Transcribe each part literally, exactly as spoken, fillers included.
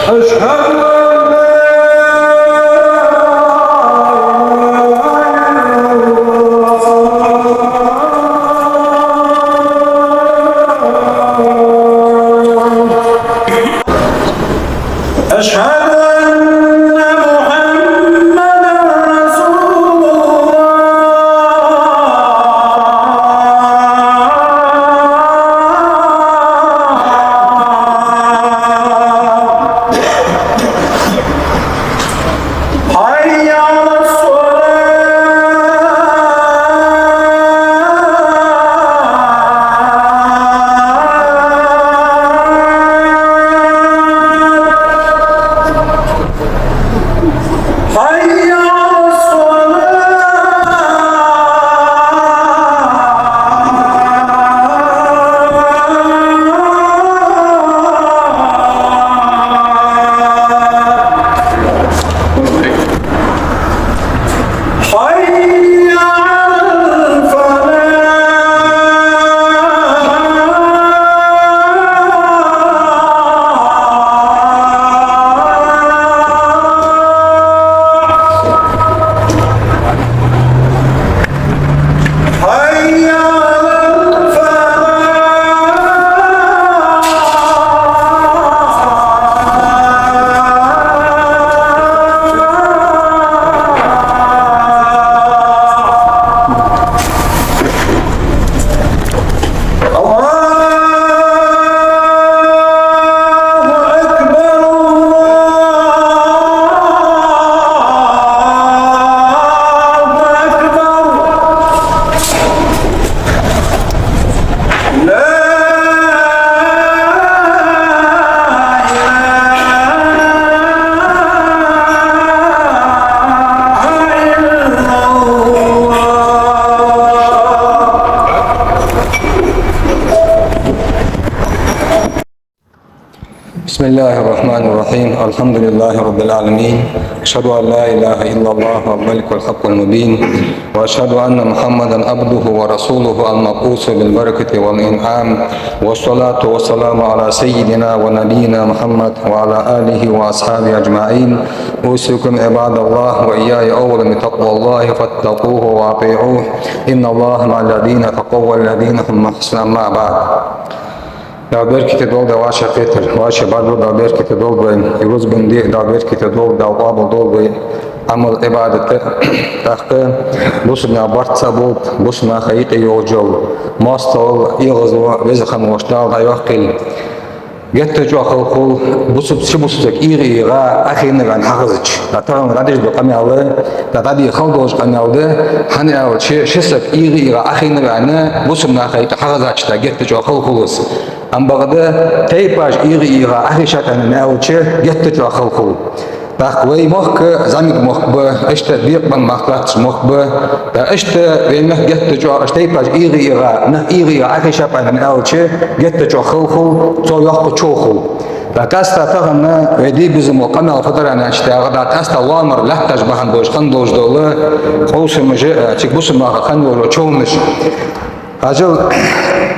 أشهد أن لا إله إلا الله. أشهد أن محمدا رسول الله. حي على الصلاة. حي على الصلاة. حي على الفلاح. حي على الفلاح. الله أكبر، الله أكبر. لا إله إلا الله. بسم الله الرحمن الرحيم. الحمد لله رب العالمين. أشهد أن لا إله إلا الله الملك الحق المبين. وأشهد أن محمدا عبده ورسوله المبعوث بالبركة والإنعام. والصلاة والسلام على سيدنا ونبينا محمد وعلى آله وأصحابه أجمعين. أوصيكم عباد الله وإياي أولا بتقوى الله فاتقوه وأطيعوه. إن الله مع الذين اتقوا والذين هم محسنون. أما بعد. Дала беркате долда вай шоай кхетар, вай шоай бӀаргадола Дала беркате долда вай, и рузбан ди Дала беркате долда, Дала къоабал долда вай Ӏамал-Ӏибадат. ТӀаккха бусалба наьха барт цаӀ болба, бусалба наха юкъе йолаш йола моастагӀал, эгӀазло Веза хинна волча Дала дӀайоаккхийла. Геттара чӀоагӀа хала хул бусалба, ши бусалба саг эгӀа-эгӀа Ӏохайна ваьнна хьахезача. ТӀаккха тахан дӀадеш дола къамаьл, тӀаккха дӀадийха хала долаш къамаьл да, хӀана аьлча ши саг эгӀа-эгӀа Ӏохайна ваьнна бусалба наха юкъе хьахезача, тӀаккха геттара чӀоагӀа хала хул из. Ам бакъда тайпаш эгӀа-эгӀа Ӏохайша тӀанна аьлча, геттара чӀоагӀа хала хул. ТӀаккха вай мохк зӀамига мохк ба, иштта бекъабенна мах латташ мохк ба. ТӀаккха иштта вай мехка геттара чӀоагӀа, иштта тайпаш эгӀа-эгӀа, нах эгӀа-эгӀа Ӏохайша тӀанна аьлча, геттара чӀоагӀа хала хул, цо йоккха чо хул. ТӀаккха къаьстта тахан вай де безам бола къамаьл фу дар аьнна аьлча, тӀаккха дӀа къаьстта лоамара латташ бахьан долаш хинна долаш дола къовсамаш, э, цига бусалба наха хинна йола човнаш. Хьажал,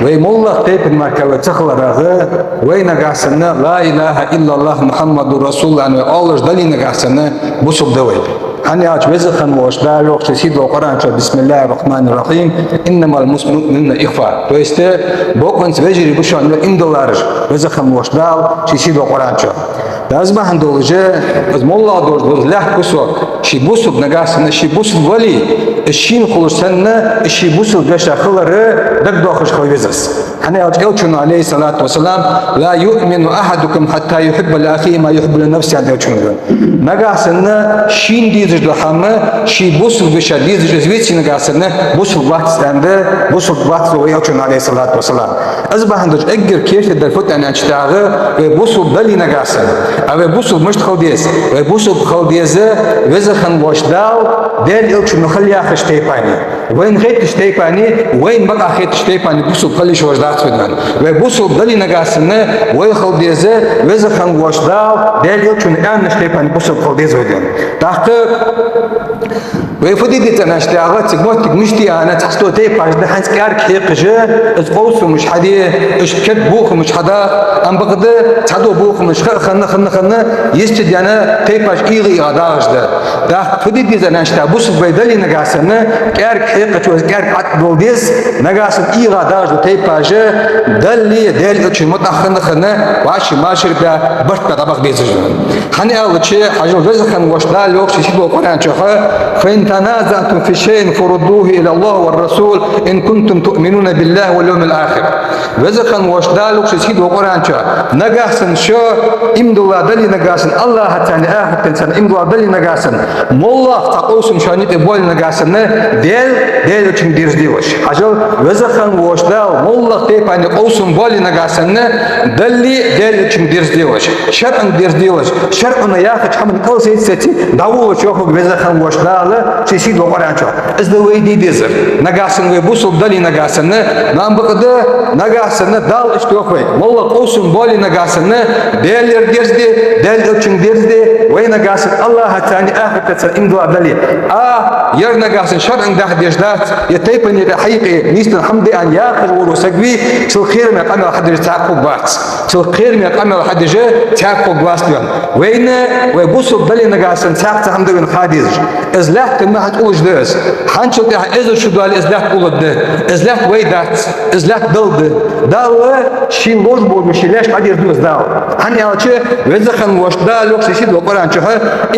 вай моллагӀча тайпан мара вай ца хиларах, вай нагахьа санна «لا إله إلا الله محمد رسول الله» аьнна вай оалаш дале нагахьа санна, бусалба да вай. ХӀана аьлча Веза хинна волча Дала йоах ший сийдолча Къуръан чу: «بسم الله الرحمن الرحيم. إنما المؤمنون إخوة». То есть, бокъонца вежарий ба шоана иман диллараш, Веза хинна волча Дала ший сийдолча Къуръан чу. ТӀаккха из бахьан долаш, из моллагӀа долаш дола лаьтта кусок, ший бусалба, нагахьа санна ший бусалба вале, из шийна хулаш санна, из ший бусалба вешийна хилар дагадоахаш хила веза из. ХӀана аьлча Элчано, عليه الصلاة والسلام: «لا يؤمن أحدكم حتى يحب لأخيه ما يحب لنفسه», аьннад Элчано. Нагахьа санна шийна дезаш дола хӀама ший бусалба вешийна дезаш из веце нагахьа санна, бусалба вац аьннад, бусалба вац вай Элчано, عليه الصلاة والسلام. Из бахьан долаш эггара керттера дар фуд аьнна аьлча, тӀаккха вай бусалба дале нагахьа санна, а вай бусалба мишта хила деза? Вай бусалба хила деза Веза хинна волча Дала, Даьла Элчано хила яхача тайпане, вайна хетача тайпане, вайна бакъахьа хетача тайпане бусалба хила йиш йолаш дац вай, дий хьона. Вай бусалба дале нагахьа санна, вай хила деза Веза хинна волча Дала, Даьла Элчано аьннача тайпане бусалба хила деза вай, дий хьона. ТӀаккха Вай фу де деза аьнна тӀехьагӀа, цига моттиг мишта я аьнна, цхьацца тайпаш да хӀанз кӀаьрга хьекхаш, из къовсамаш хьаде, уж керда бохамаш хьадаха, ам бакъда цхьадола бохамаш ха-, ханна, ханна, ханна, йистедена тайпаш ийгӀа-ийгӀа дагӀаш да. ТӀаккха фу де деза аьнна тӀехьа, бусалба вай дале нагахь санна, кӀаьрга хьекхачо из кӀаьрга Ӏатта дола деза, нагахь санна ийгӀа дагӀаш дола тайпаш, Далла, Даьла Элчан мутӀахьа ханна, ханна, вӀаший машар бе, барт бе дӀабаха безаш да. ХӀана аьлча, хьажал, Веза хинна волча Дала йоах ший сийдолча Къуръан чу: «فإن تنازعتم في شيء فردوه إلى الله والرسول إن كنتم تؤمنون بالله واليوم الآخر». Веза хинна волча Дала йоах ший сийдолча Къуръан чу: нагахь санна шо иман дилла дале нагахь санна, АллахӀаца а, ахартаца а иман дилла дале нагахь санна, моллагӀа цхьа къовсам шоана юкъе боале нагахь санна, Даьла, Даьла Элчанга дерзаде оаш. Хьажал, Веза хинна волча Дала моллагӀа тайпан юкъе къовсам боале нагахь санна, Далла, Даьла Элчанга дерзаде оаш. ШарӀанга дерзаде оаш. ШарӀо яхача хӀаман кӀал сеца-сеца дӀаволавелаш, йоах Веза хинна волча Дала ший сийдолча Къуръан чу. Из да вай де дезар. Нагахь санна вай бусалба дале нагахь санна, ам бакъда нагахь санна Дала иштта йоах вайга: моллагӀа къовсам боале нагахь санна, Даьлагара дерзаде, Даьла Элчанга дерзаде, вай нагахь санна АллахӀаца а, ахартаца а иман дилла дале. А, ер нагахь санна шарӀанга даха дезаш дац, е тайпан юкъе хьаюкъе нийсденна хӀама да аьнна яхаш вола саг вий, цул кхераме къамаьл хьадеш цхьаккха хургвац. Цул кхераме къамаьл хьадеш цхьаккха хургвац вайна. Вайна, вай бусалба дале нагахь санна, цхьацца хӀама да вайна ха дезаш. Из лаьтта ма хьа тӀа уллаш да из. ХӀанзчул тӀехьа эзар шу доале, из лаьтта улларгда. Из лаьтта вай дац. Из лаьтта Далла да. Дала шийна ловш болча ший лаьшка дӀадерзаду из Дала. ХӀана аьлча, Веза хинна волча Дала йоах ший сийдолча Къуръан чу: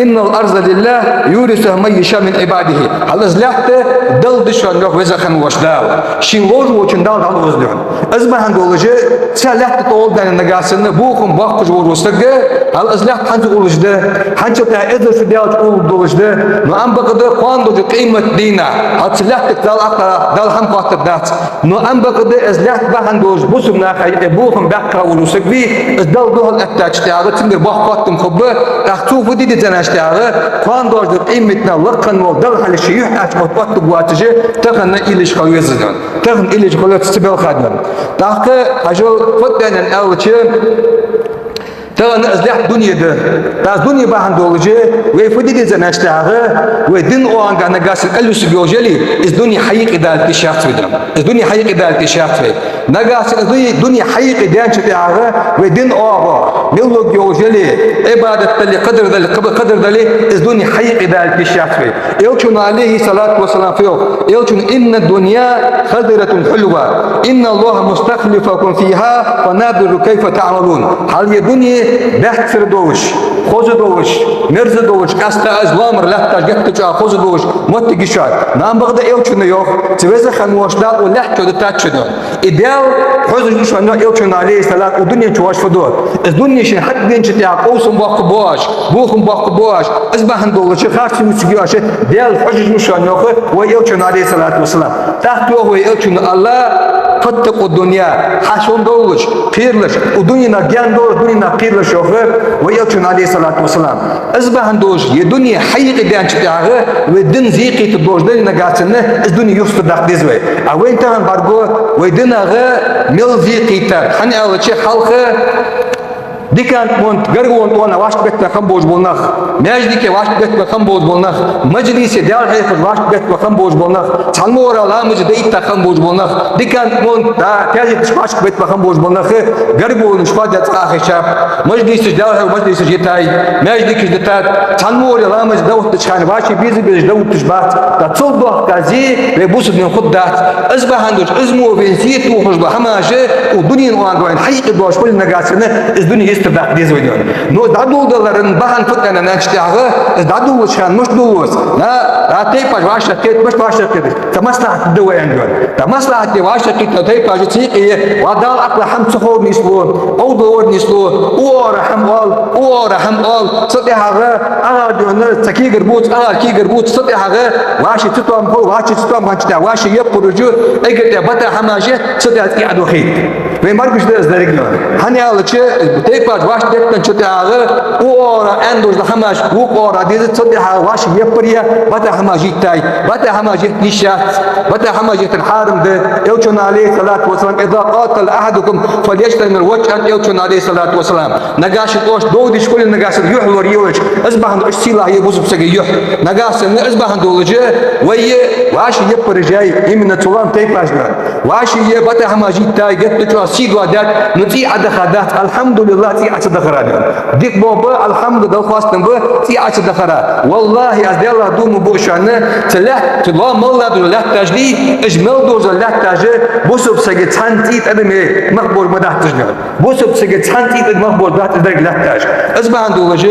«إن الأرض لله يورثها من يشاء من عباده». Хьажал, из лаьтта Далла да шоана, йоах Веза хинна волча Дала. Шийна ловш волчунна Дала дӀалуш да. Из бахьан долаш, цхьа лаьтта тӀа улларгда нагахь санна бохам боаккхаш вола саг, хьажал, из лаьтта хӀанз уллаш да, хӀанзчул тӀехьа эзар шу даьлча улларгдолаш да, но ам бакъда кхоана долча къематдийнахьа, хьажал, цу лаьттага Дала акха, Дала хӀама хоаттаргдац. Но ам бакъда из лаьтта бахьан долаш бусалба наха юкъе бохам баьккха вола саг вий, из Далла духьал эттача тӀехьагӀа цунгара боккха хоттам хургба, тӀаккха цо фу де деза аьнна тӀехьагӀа, кхоана долча къематдийнахьа лакха вола Далла хьалхашка юхь аьлча, мотт оттаргвоацаш, тахан уйла еш хила веза вайна. Тахан уйла еш хила веза цу балха ден. ТӀаккха хьажал, фу да аьнна аьлча, тахан из лаьтта дуне да. ТӀаккха из дуне бахьан долаш, вай фу де деза аьнна тӀехьагӀа, вай дина оагӀонга нагахь санна кӀалйисаргйолаш яле, из дуне хьаюкъедалийта йиш яц вай, дий. Из дуне хьаюкъедалийта йиш яц вай. Нагахь санна из дуне, дуне хьаюкъедаьнначул тӀехьагӀа вай дина оагӀув мел лургйолаш яле, Ӏибадат дале, кхыдар дале, кхы-, кхыдар дале, из дуне хьаюкъедалийта йиш яц вай. Элчано, عليه الصلاة والسلام, фу йоах? Элчано: «إن الدنيا خضرة حلوة، إن الله مستخلفكم فيها فينظر كيف تعملون». Хьажал, ер дуне баьццара долаш, хоза долаш, мерза долаш, къаьстта из лоамара лаьтташ геттара чӀоагӀа хоза долаш моттиг я шоана. Но ам бакъда Элчано йоах, цу Веза хинна волча Дала укх лаьтта чу дитад шоана. И Даьла хьожаш да шоана, йоах Элчано, عليه الصلاة, укх дунен чу воаш фу ду. Из дуне шийна хьатӀаденача тӀехьа къовсам боаккхаргба оаш, бохам боаккхаргба оаш. Из бахьан долаш харц хӀама ювцаргья оаш, Даьла хьожаш ва шоана, йоах вай Элчано, عليه الصلاة والسلام. ТӀаккха йоах вай Элчано: «ألا فاتقوا الدنيا». Хьа шоана довлалаш, кхералаш, укх дуненах гаьна довлалаш, дуненах кхералаш, йоах вай Элчано, عليه الصلاة والسلام. Из бахьан долаш, ер дуне хьаюкъедаьнначул тӀехьагӀа вай дин зе кхийтаргдолаш дале нагахь санна, из дуне юстара даккха деза вай. А вайна тахан бӀаргагу вай динах мел зе кхийтар. ХӀана аьлча, хьалха дикан тӀа мо гаргалон тӀа вӀашка беттабаь хинна болаш бола нах, маьждиге вӀашка беттабаь хинна болаш бола нах, мажлисе Даьла хьехаш вӀашка беттабаь хинна болаш бола нах, цхьан мугӀара ламаз даийтта хинна болаш бола нах, дикан тӀа мо тӀа тезеташ вӀашка беттабаь хинна болаш бола нах, гаргалонаш хоадаь цӀа Ӏохайшаб, мажлисаш, Даьла хьехача мажлисаш йитай, маьждигаш дитад, цхьан мугӀара ламаз дӀаоттача хана вӀаший беза-безаш дӀаотташ бац. ТӀаккха цул доккха зе вай бусалба дина хургдац. Из бахьан долаш, из мо вайна зе тохаш дола хӀамаш, укх дунен оагӀонга вайна хьаюкъедоалаш хуле нагахь санна, из дуне юстара даккха деза вайна. Но из дӀадоладалара бахьан фу да аьнна аьлча тӀехьагӀа, из дӀадолалуча хана мишта долалу из? ДӀа, дӀа тайпаш вӀашагӀкхет, мишта вӀашагӀкхеташ? Цхьа маслахьат да вай аьнна. Цхьа маслахьате вӀашагӀкхийттача тайпаш цу юкъе, ва Дала акхалла хӀама ца ховр нийслу, овдовр нийслу, укх оагӀора хӀама оал, укх оагӀора хӀама оал, цул тӀехьагӀа АгӀар дийна цхьа кегар бувц, АгӀар кегар бувц, цул тӀехьагӀа вӀаший цатоам хул, вӀаший цатоам хинначул тӀехьагӀа вӀаший яппараш ю, эггара тӀехьа бата хӀамаш я, цул тӀехьагӀа цӀий Ӏодохийт. Вай ма гуш да из деррига. ХӀана аьлча, тайпаш вӀаший деттачул тӀехьагӀа, укх оагӀорахьа аьнна долаш дола хӀамаш вокх оагӀорахьа деза, цул тӀехьагӀа вӀаший яппар е, бата хӀамаш йиттай. Бата хӀамаш йитар йиш яц. Бата хӀамаш йитар хьарам да. Элчано, Ӏалайхи ссалату вассалам: «إذا قاتل أحدكم فليجتنب الوطأ», аьннад Элчано, Ӏалайхи ссалату вассалам. Нагахьа санна оаш дов деш хуле, нагахьа санна юхь лораелаш, из бахьан долаш сийлахь я бусалба сага юхь. Нагахьа санна из бахьан долаш вай вӀаший яппараш яй, именно цу лоам тайпаш да. ВӀаший е, бата хӀамаш йиттай, геттара чӀоагӀа сий доадаьд, ну цӀий Ӏодахадац, алхьамдулиллахӀ, цӀий Ӏо ца дахара да. Дика болх ба, алхьамдулиллахӀ, Дала хоастам ба, цӀий Ӏо ца дахара. ВаллахӀи, аз Даьлах дув буъ шоана, цу лаьтта, цу лоам мел дола лаьтташ дий, уж мел дола лаьтташ, бусалба сага цхьан цӀий тӀадам мах болаш ма дац уж. Бусалба сага цхьан цӀий тӀадам мах болаш дац из деррига лаьтташ. Из бахьан долаш,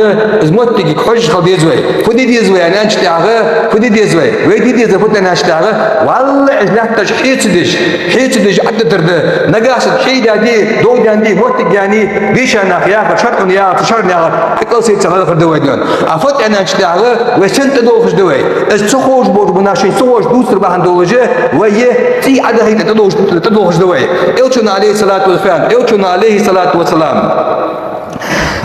из моттигага хьожаш хила деза вай. Фу де деза вай аьнначул тӀехьагӀа, фу де деза вай? Вай де дезар фуд аьнначул тӀехьагӀа, валлахӀи, уж лаьтташ хье ца деш, хье ца деш Ӏодитар да. Нагахьа санна хье даьдий, дов даьннадий, моттиг яьннай, дийша нах яхар, шарӀо яхар, цу шарӀо яхар, хьакъал сеца хилар да вай ден. А фуд аьнначул тӀехьагӀа, вай сенна тӀадолхаш да вай? Из ца ховш болча бунах шийна ца ховш дувцар бахьан долаш, вай цӀий Ӏодахийта тӀадолхаш, тӀадолхаш да вай. Элчано, Ӏалайхи ссалату вассалам, Элчано, Ӏалайхи ссалату вассалам: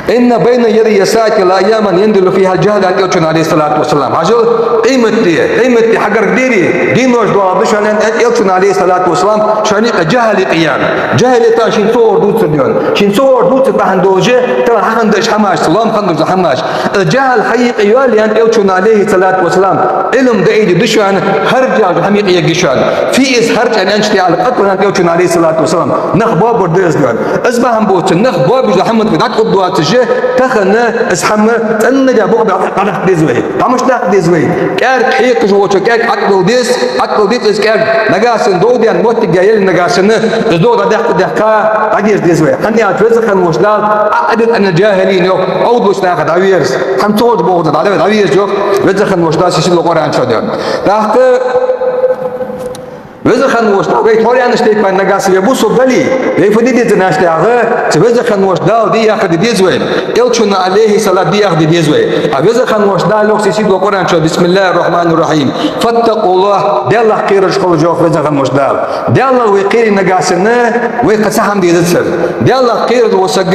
«إن بين يدي الساعة لأياما ينزل فيها الجهل», аьннад Элчано, Ӏалайхи ссалату вассалам. Хьажал, къематди, къематди хьагаргадер денош доагӀаргда шоана, аьннад Элчано, Ӏалайхи ссалату вассалам, шоана юкъе жахьал юкъе яьнна. Жахьалият шийна ца ховш дувцар да вай. Шийна ца ховш дувцар бахьан долаш, тахан хьахинна да уж хӀамаш, лоам хинна долаш дола хӀамаш. Из жахьал хьа юкъе йоалае, аьннад Элчано, Ӏалайхи ссалату вассалам, Ӏилма дӀаайдергда шоана, харжа хӀама юкъе ергья шоана. Фу я из харжа аьнначул тӀехьагӀа, къа тӀа, аьннад Элчано, Ӏалайхи ссалату вассалам, нах боабар да из да вай. Из бахьан долаш нах боабеш дола хӀама тӀа дӀатӀакхувргдоацаш, тахан из хӀама цӀенна де букъ дӀадаккха деза вай. ДӀа мишта даккха деза вай? КӀаьрга хьекхаш волчо кӀаьрга Ӏодилла деза, Ӏодилла деза из кӀаьрга. Нагахьа санна дов даьнна моттиг яь яле нагахьа санна, из дов дӀадаккха, дӀадаккха дӀадерза деза вай. ХӀана аьлча Веза хинна волча Дала: «أعرض عن الجاهلين», йоах, Ӏовдалча нахах дӀаверза. ХӀама ца ховш болча наха дӀа-, дӀаверза, йоах Веза хинна волча Дала ший сийдолча Къуръан чу, да вай. ТӀаккха Веза хинна волча Дала вай тхьовра аьннача тайпара нагахьа санна вай бусалба дале, вай фу де деза аьнначул тӀехьагӀа, цу Веза хинна волча Дала де яхар де деза вай. Элчано, Ӏалайхи ссалам, де яхар де деза вай. А Веза хинна волча Дала йоах ший сийдолча Къуръан чу: «بسم الله الرحمن الرحيم. فاتقوا الله», Даьлах кхераш хила, йоах Веза хинна волча Дала. Даьлах вай кхере нагахьа санна, вайга цхьа хӀама дезацар. Даьлах кхераш вола саг,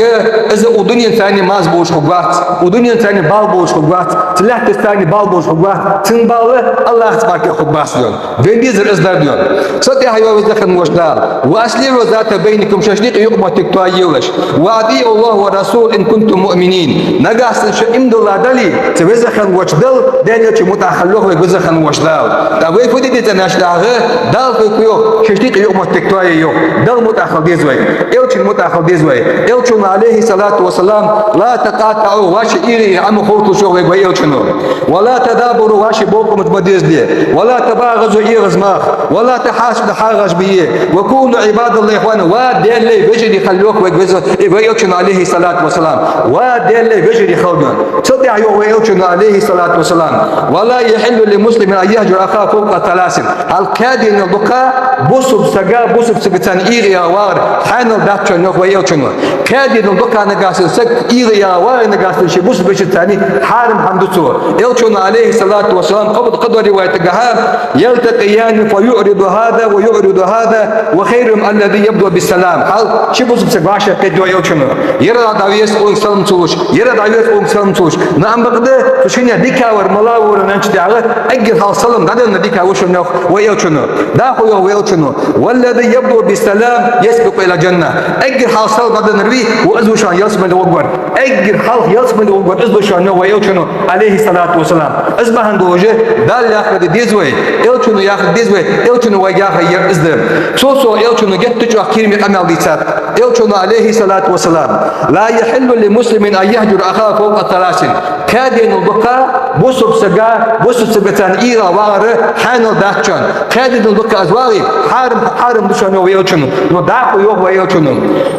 из укх дунен цӀенна маза болаш хургвац, укх дунен цӀенна бала болаш хургвац, цу лаьттан цӀенна бала болаш хургвац, цун бала Аллахӏа цӀерагӀа хургбац, да вай. Вайна дезар из дар, да вай. Цул тӀехьагӀа йоах Веза хинна волча Дала: «وأصلحوا ذات بينكم», шоашта юкъе юкъмоттиг тоае йолаш. «وأطيعوا الله والرسول إن كنتم مؤمنين». Нагахьа санна шо иман дилла дале, цу Веза хинна волча Далла, Даьла Элчанна мутӀахьа хила, йоах вайга Веза хинна волча Дала. ТӀаккха вай фу де деза аьнначул тӀехьагӀа, Дала фу йоах, шоашта юкъе юкъмоттиг тоае, йоах. Далла мутӀахьа хила деза вай. Элчанна мутӀахьа хила деза вай. Элчано, Ӏалайхи ссалату вассалам: «لا تقاطعوا», вӀаши ира-ира Ӏо ма ховталаш, йоах вайга вай Элчано. «ولا تدابروا», вӀаши бовкъамаш ма дезалда. «ولا تباغضوا», эгӀаз ма аха. «ولا تحاسدوا», хьагӀаш ма е. «وكونوا عباد الله إخوانا», ва Даьла вежарий хила, йоах вайга Веза, вай Элчано, Ӏалайхи ссалату вассалам. Ва Даьла вежарий хила, да вай. Цул тӀехьагӀа йоах вай Элчано, Ӏалайхи ссалату вассалам: «ولا يحل لمسلم أن يهجر أخاه فوق ثلاث». Хьал кхаь денал дукха бусалба сага, бусалба сага царна эгӀа-эгӀа вагӀар хьанал дац шоана, йоах вай Элчано. Кхаь денал дукха нагахьа санна саг эгӀа-эгӀа вагӀе нагахьа санна ший бусалба вешийца, хьарам хӀама да цо. Элчано, Ӏалайхи ссалату вассалам, кхы, кхы дола риваятагахьа: «يلتقيان فيعرض هذا ويعرض هذا وخيرهم الذي يبدأ بالسلام». Хьал ши бусалба саг вӀашагӀкхет, йоах Элчано. Ер дӀавеза, укхунга салам ца луш, ер дӀавеза, укхунга салам ца луш. Но ам бакъда цу шиннех дикагӀвар малав аьнначул тӀехьагӀа, эггара хьалха салам дӀаденнар дикагӀа ва шоана, йоах вай Элчано. ДӀахо йоах вай Элчано: «والذي يبدأ بالسلام يسبق إلى الجنة». Эггара хьалха салам дӀаденнар вий, ва из ва шоана ялсмале гӀоргвар. Эггара хьалха ялсмале гӀоргвар из ва шоана, йоах вай Элчано, Ӏалайхи ссалату вассалам. Из бахьан долаш Далла яхар де деза вай, Элчано яхар де деза вай, Элчано вайга яхар яр из да. Цул совгӀа Элчано геттара чӀоагӀа кхераме къамаьл дийцад. Элчано, Ӏалайхи ссалату вассалам: «لا يحل لمسلم أن يهجر أخاه فوق ثلاث». Кхаь денал дукха бусалба сага, бусалба сага царна эгӀа вагӀар хьанал дац шоана. Кхаь денал дукха из вагӀе, хьарам, хьарам да шоана, йоах вай Элчано. Но дӀахо йоах вай Элчано: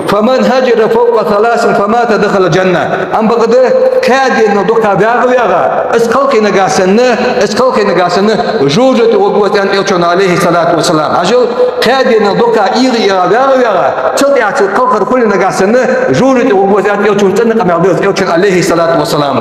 «فمن هجر فوق ثلاث فمات دخل الجنة». Ам бакъда кхаь денал дукха вагӀа, вагӀа, из кхалхе нагахьа санна, из кхалхе нагахьа санна жожагӀате гӀоргва из, аьннад Элчано, Ӏалайхи ссалату вассалам. Хьажал, кхаь денал дукха эгӀа-эгӀа вагӀа, вагӀа, цул тӀехьагӀа цу кхалхара хуле нагахьа санна жожагӀате гӀоргва из, аьннад Элчано, цӀена къамаьл да из Элчан, Ӏалайхи ссалату вассалам.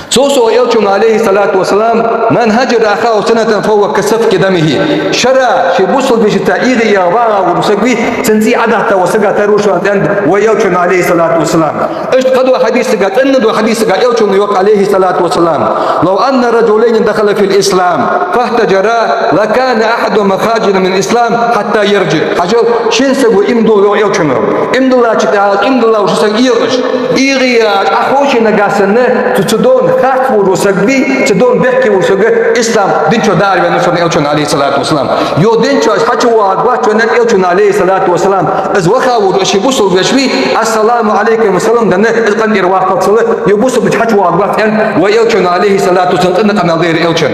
Цул совгӀа Элчано, عليه الصلاة والسلام: «من هجر أخاه سنة فهو كسفك دمه». Шера ший бусалба вешийца эгӀа яь вагӀа волча сага, цун цӀий Ӏодахийта волча сага тара ва шоана, аьннад вай Элчано, عليه الصلاة والسلام. Иштта кхыдолча хьадисага, цӀена долча хьадисага Элчано йоах, عليه الصلاة والسلام: «لو أن رجلين دخلا في الإسلام فاهتجرا لكان أحدهما خارجا من الإسلام حتى يرجع». Хьажал, шин саго иман дилла, йоах Элчано. Иман диллачул тӀехьагӀа, иман дилла волча сага эгӀаш, эгӀа яь Ӏоховшача нагахьа санна, цу, цу дона харц волча сага, цу дона бехке волча сага ислам дина чу дӀаараваьнна ва шоана, аьннад Элчано, عليه الصلاة والسلام. Ер дина чу из хьачувоагӀаргвац шоана, аьннад Элчано, عليه الصلاة والسلام. Из ваха волча ший бусалба вешийца: «السلام عليكم» салам денна, из къинтӀера ваккхалца, ер бусалба вешийца хьачувоагӀаргвац, аьннад вай Элчано, عليه الصلاة والسلام, цӀена къамаьл да ер Элчан.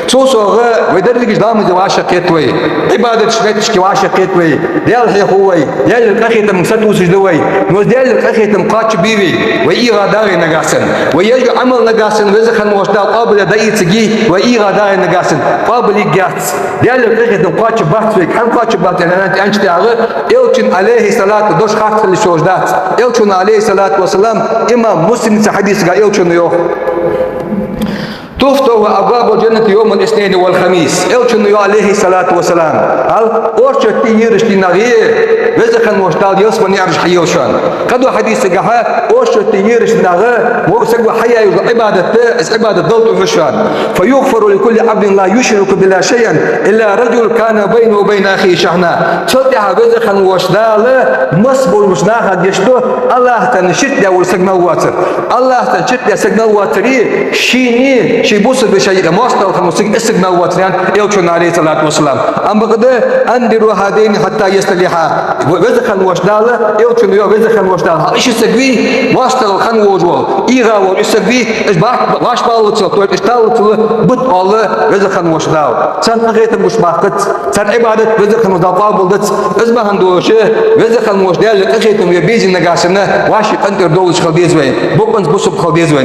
Цул совгӀа вай деррига ламаза вӀашагӀкхет вай, Ӏибадаташ метташка вӀашагӀкхет вай, Даьла хьехав вай, Даьлагара къахетамга сатувсаш да вай. Но из Даьлагара къахетам кхоачашбий вай, вай эгӀа дагӀе нагахьа санна, вай еш йола Ӏамал нагахьа санна Веза хинна волча Дала къоабал даь дӀаийцаргья, вай эгӀа дагӀе нагахьа санна, къоабал йергьяц. Даьлагара къахетам кхоачашбац вай, хӀана кхоачашбац аьнна, аьнначул тӀехьагӀа Элчан, عليه الصلاة, дош харц хила йиш йолаш дац. Элчано, عليه الصلاة والسلام, имам Муслима хьадисага Элчано йоах: «تفتح أبواب الجنة يوم الاثنين والخميس». Элчано йоах, عليه الصلاة والسلام: «Оршота ераш дийнахьа Веза хинна волча Дала ялсмален аьраш хьайийлла шоана». Кхыдолча хьадисагахьа: «Оршота ераш дийнахьа, во саго хьаяь йола Ӏибадат, из Ӏибадат Далла тӀа хургья шоана. فيغفر لكل عبد لا يشرك بالله شيئا إلا رجل كان بينه وبين أخيه شحناء». Цул тӀехьагӀа Веза хинна волча Дала масса болча наха гешт ду, АллахӀаца ширк даь вола саг мел воацар. АллахӀаца ширк даь саг мел воацари, шийнеи ший бусалба вешийи юкъе моастагӀал хинна вола саг, из саг мел воацари, аьннад Элчано, عليه الصلاة والسلام. Амма бакъда: «أنظروا هذين حتى يصطلحا». Веза хинна волча Дала, Элчано йоах, Веза хинна волча Дала, хьал, из ши саг вий, моастагӀал хинна волаш вола, эгӀа волаш из саг вий, уж бахьа вӀашагӀбаллалца, то есть уж таллалца бут оал Веза хинна волча Дала. Царна къахетам гуш баккхац, цар Ӏибадат Веза хинна волча Дала къоабал дац. Из бахьан долаш Веза хинна волча Даьлагара къахетам вай безе нагахьа санна, вӀаший къинтӀера довлаш хила деза вай, бокъонца бусалба хила деза вай.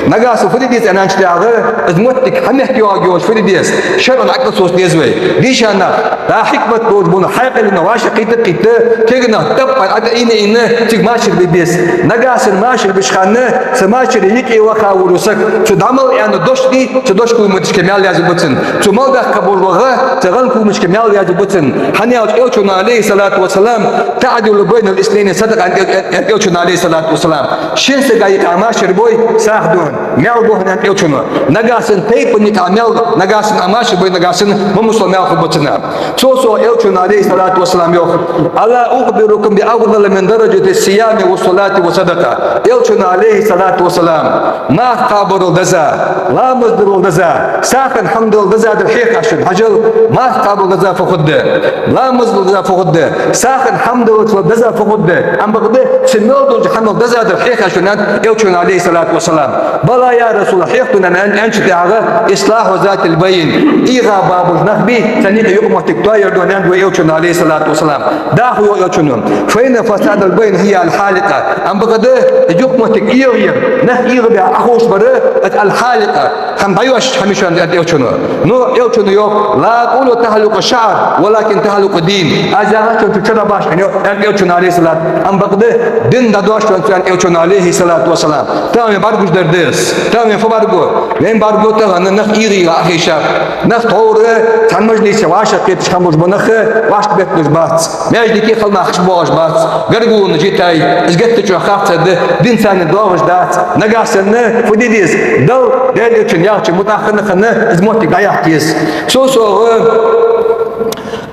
Нагахьа санна фу де деза аьнначул тӀехьагӀа, из моттиг хьаметтайоагӀа йолаш фу де деза, шарӀан Ӏокъасоса деза вай. Дийша нах, дӀа хьикмат долаш бола нах хьаькъале вӀашагӀкхийтта-кхийтта, кагий нах тӀаппар Ӏа тӀа ийна-ийна, цига машар бе беза. Нагахьа санна машар беча хана, цу машара юкъе ваха волча сага, цо дӀа мел аьнна дош дий, цу дошка кулгашка маьл язъе беза цунна. Цо мел баьккха бола гӀа, цу гӀан кулгашка маьл язъе беза цунна. ХӀана аьлча Элчано, عليه الصلاة والسلام: «تعدل بين الاثنين صدقة», аьннад Элчано, عليه الصلاة والسلام. Шин сага юкъе Ӏа машар бой, сагӀа да хьона, маьл ба хьона, аьннад Элчано. Нагахьа санна тайпан юкъе Ӏа маьл, нагахьа санна Ӏа машар бой, нагахьа санна ма мусала маьл хургба цунна. Цул совгӀа Элчано, عليه الصلاة والسلام, йоах: «ألا أخبركم بأفضل من درجة الصيام والصلاة والصدقة». Элчано, عليه الصلاة والسلام: «Марха кхабарал деза, ламаз дарал деза, сагӀа хинна хӀама далал дезадар хьехаш шоана?» Хьажал, марха кхабарал деза фу хургда, ламаз дарал деза фу хургда, сагӀа хинна хӀама далалца деза фу хургда, амма бакъда цу мел долча хӀамал дезадар хьехаш шоана, аьннад Элчано, عليه الصلاة والسلام. «بلى يا رسول الله, хьех тхона», аьнна, аьнначул тӀехьагӀа: «إصلاح ذات البين», эгӀа ба бола нах бий, царна юкъе юкъмоттиг тоаяр да хьона, аьннад вай Элчано, عليه الصلاة والسلام. ДӀахо йоах Элчано: «فإن فساد البين هي الحالقة». Амма бакъда юкъмоттиг эгӀа яр, нах эгӀа баь Ӏоховшабар, из الحالقة, хӀама дӀайоашаш хӀама я шоана, аьннад Элчано. Но Элчано йоах: «لا أقول تحلق الشعر ولكن تحلق الدين». Аз яхар шоана чу чара баш хӀама я, аьннад Элчано, عليه الصلاة. Амма бакъда дин дӀадоаш шоана цо, аьннад Элчано, عليه الصلاة والسلام. Тахан вайна бӀаргагуш дар да из. Тахан вайна фу бӀаргагу? Вайна бӀаргагу тахан нах эгӀа-эгӀа Ӏохайша. Нах тховра цхьан мажлисе вӀашагӀкхеташ хинна болаш бола нах вӀашка бетталуш бац. Маьждиге хала нах хьабоагӀаш бац. Гаргалонаш йитай, из геттара чӀоагӀа харцахьа да, дин царна доагӀаш дац. Нагахьа санна фу де деза? Далла, Даьла Элчано яхача мутӀахьа хинна, хинна из моттиг дӀаяккха еза. Цул совгӀа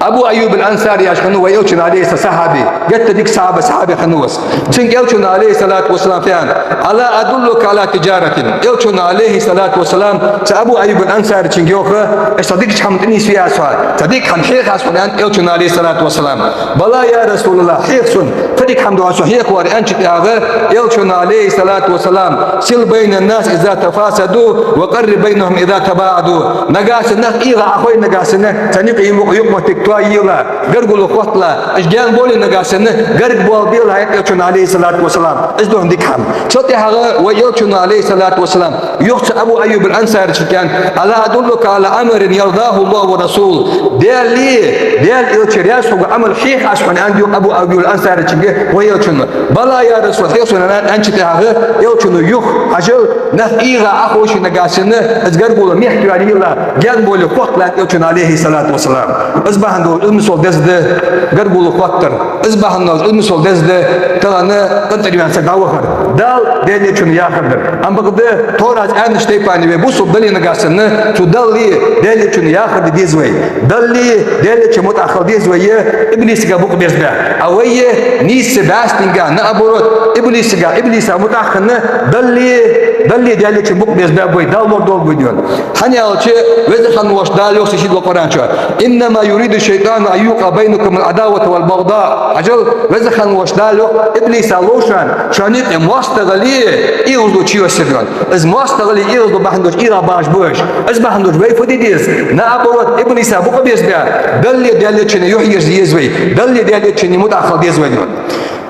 Абу Айюб аль-Ансари яхаш хиннав вай Элчан, عليه الصلاة, сахьаби. Геттара дика сахьаба, сахьаби хиннав из. Цунга Элчано, عليه الصلاة والسلام, фу аьннад: «ألا أدلك على تجارة؟» Элчано, عليه الصلاة والسلام, цу Абу Айюб аль-Ансарийга йоах: «Аз цхьа дикача хьаман тӀа нийсве аз хьо, цхьа дика хьама хьеха аз хьона», аьннад Элчано, عليه الصلاة والسلام. «بلى يا رسول الله, хьеха сона, цхьа дика хьама да хьона сона хьехавар», аьнначул тӀехьагӀа Элчано, عليه الصلاة والسلام: «صل بين الناس إذا تفاسدوا وقرب بينهم إذا تباعدوا». Нагахьа санна нах эгӀа Ӏохой, нагахьа санна царна юкъе юкъ-, юкъмоттиг йоайийла, гаргало хоттала, уж гаьна болий нагахь санна, гарга болабелахь, аьннад Элчано, Ӏалайхи ссалату вассалам. Из да хьона дика хӀама. Цул тӀехьагӀа вай Элчано, Ӏалайхи ссалату вассалам, йоах цу Абу Айюб ал-Ансарийчунга: «ألا أدلك على عمل يرضاه الله ورسوله؟» Даьлеи Даьла Элчеи раьза хургвола Ӏамал хьехий аз хьона, аьннад, йоах, Абу Айюб ал-Ансарийчунга вай Элчано. «بلى يا رسول الله», хьехий сона, аьнна, аьнначул тӀехьагӀа Элчано йоах: хьажал, нах эгӀа Ӏоховший нагахь санна, из гаргало мехка йоайийла, гаьна болий хоттала, аьннад Элчано, Ӏалайхи ссалату вассалам. Из бахьан долаш из мисал деза да гаргало хоттар. Из бахьан долаш из мисал деза да тахан къинтӀера ваьнна саг дӀавахар. Дала, Даьла Элчано яхар дар. Ам бакъда Торас аьннача тайпара вай бусалба дале нагахь санна, цу Даллеи Даьла Элчанои яхар де деза вай. Даллеи Даьла Элчанои мутӀахьа хила деза вай, е иблисага букъ беза баь. А вай е нийсса бӀаьстенга, наоборот, иблисага, иблиса мутӀахьа хинна, Даллеи, Даллеи Даьла Элчанои букъ беза баь вай, Дала лорадолда вай, дий хьона. ХӀана аьлча, Веза хинна волча Дала йоах ший сийдолча Къуръан чу: «إنما يريد الشيطان أن يوقع بينكم العداوة والبغضاء». Хьажал, Веза хинна волча Дала йоах, иблиса лов шоана, шоана юкъе моастагӀали, эгӀазло чуйоссар, дий хьона. Из моастагӀали, эгӀазло бахьан долаш эгӀа багӀаш ба уж. Из бахьан долаш вай фу де деза? Наоборот, иблиса букъ беза баь, Даллеи Даьла Элчанои юхьерза еза вай, Даллеи Даьла Элчанои мутӀахьа хила деза вай, дий хьона.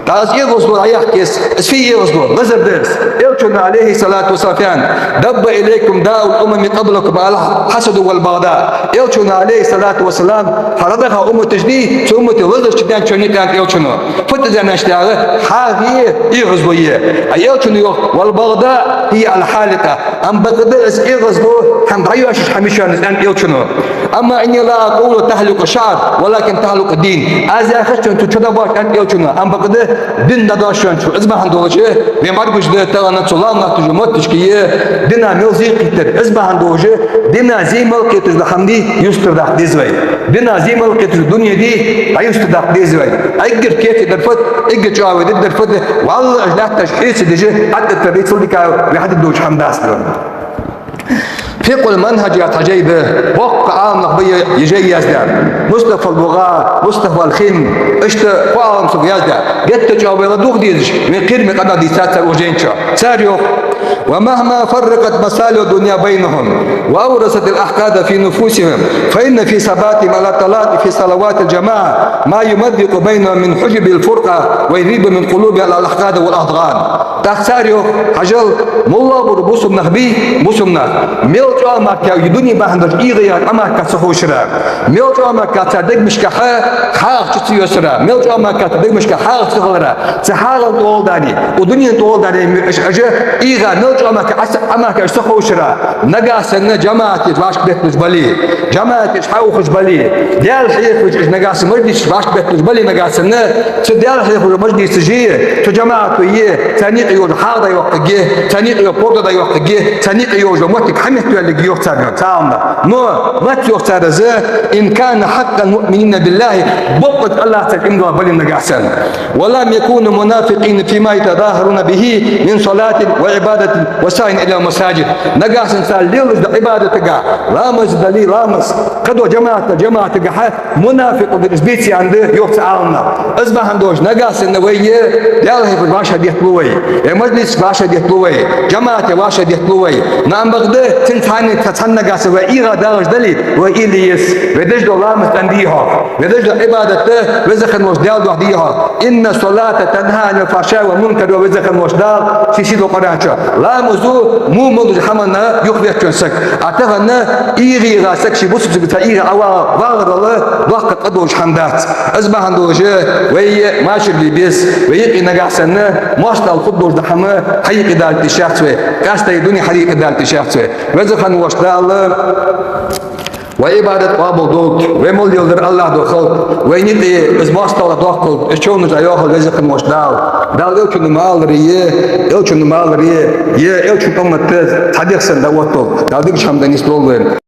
ТӀаккха из эгӀазло дӀаяхка еза. Из фу эгӀазло? Лазар да из. Элчано, Ӏалайхи ссалату вассалам, фу аьннад: «دب إليكم داء الأمم قبلكم الحسد والبغضاء». Элчано, Ӏалайхи ссалату вассалам, хьалха даха умматаш дий, цу уммата лазараш чудаьннад шоана юкъе, аьннад Элчано. Фуд из аьнначул тӀехьагӀа? ХьагӀ е, эгӀазло е. А Элчано йоах: «والبغضاء هي الحالقة». Ам бакъда из эгӀазло хӀама дӀайоашаш хӀама я шоана из, аьннад Элчано. «أما إني لا أقول تحلق الشعر ولكن تحلق الدين». Аз яхац шоана цо чудоагӀаш, аьннад Элчано. Ам бакъда дин дӀадоал шоана цо. Из бахьан долаш вай мара гуш да тахан цу ламаз латтача моттигашка е дина мел зе кхийттар. Из бахьан долаш дина зе мел кхеташ дола хӀама дий, юстара даккха деза вай. Дина зе мел кхеташ дола дуне дий, дӀаюстара даккха деза вай. Эггара керттера дар фуд, эггара чӀоагӀа вай дергдар фуд, валлахӀи, уж лаьтташ хьеца деш, хьатӀатарра, цул дикагӀа вай хьадергдолаш хӀама дац, дий хьона. «فقه المنهج» яха цхьа жай да, боккха Ӏаламнах ба е жай яздаьр. Мустафа ал-БугӀа, Мустафа ал-Хин, иштта кхо Ӏаламсаго яздаьр. Геттара чӀоагӀа вай ладувгӀа дезаш, вай кхераме къамаьл дийцад цар укх жайна чу. Цар йоах: «ومهما فرقت مصالح الدنيا بينهم وأورثت الأحقاد في نفوسهم، فإن في ثباتهم على الطلاق في صلوات الجماعة ما يمزق بينهم من حجب الفرقة ويذيب من قلوبهم الأحقاد والأضغان». ТӀаккха цар йоах: хьажал, моллагӀа бола бусалба нах бий, бусалба нах, мел чӀоагӀа мара из дуне бахьан долаш эгӀа яр Ӏомаккха ца ховшара, мел чӀоагӀа мара цар дегашка хьагӀ чу ца йоссара, мел чӀоагӀа мара цар дегашка хьагӀ ца хилара, цу хьагӀал тӀа гӀолла дале, укх дунен тӀа гӀолла дале, уж, уж эгӀа мел чӀоагӀа мара Ӏомаккха уж ца ховшара, нагахь санна жамаӀатаца вӀашагӀбетталуш бале, жамаӀатаца хьаухаш бале, Даьла хьехаш уж нагахь санна мажлисаш вӀашагӀбетталуш бале нагахь санна, цу Даьла хьехача мажлисаши, цу жамаӀатои, царна юкъе йолаш хьагӀ дӀайоаккхаргья, царна юкъе йола пурда дӀайоаккхаргья, царна юкъе йолаш йола моттиг хьаметтаваьлларгья, йоах цар, цу Ӏаламнаха. Но маца йоах цар из: «إن كانوا حقا مؤمنين بالله», боккъонца АллахӀаца иман дола бале нагахь санна. «ولم يكونوا منافقين فيما يتظاهرون به من صلاة وعبادة وسعي إلى المساجد». Нагахь санна цар лелаш долча Ӏибадатагахь, ламаз дале ламаз, кхыдола жамаӀат дале жамаӀатагахь мунафикъ дар из беций аьнна да, йоах цу Ӏаламнаха. Из бахьан долаш нагахь санна вай е Даьла хьехаш вӀашагӀдетталу вай, е мажлисашка вӀашагӀдетталу вай, жамаӀате вӀашагӀдетталу вай. Но ам бакъда цун цхьанне, цхьан нагахь санна вай эгӀа дагӀаш дале, вай уйла е еза. Вай деш дола ламаз тӀадийхьа, вай деш дола Ӏибадат Веза хинна волча Даьла духьа дийхьа. «إن الصلاة تنهى عن الفحشاء والمنكر», йоах Веза хинна волча Дала ший сийдолча Къуръан чу. Ламазо во мел долча хӀаманна юхавоаккх саг. А тахан эгӀа-эгӀа саг ший бусалба сага цхьа эгӀа ӀовагӀарал доккха къа долаш хӀама дац. Из бахьан долаш вай машар бе беза, вай юкъе нагахь санна моастагӀал хургдолаш дола хӀама хьаюкъедалийта йиш яц вай, къаьстта дуне хьаюкъедалийта йиш яц вай. Веза хинна волча Дала вай Ӏибадат къоабал долда, вай мел леладер АллахӀ духьа хилда, вай юкъе из моастагӀал доккха хилда, из човнаш дӀайоахалда Веза хинна волча Дала. Дала Элчано ма аллара е, Элчано ма аллара е, е Элчан уммат цхьа дегӀ санна дӀаотталда. Дала дикача хӀаман тӀа нийсдолда вай.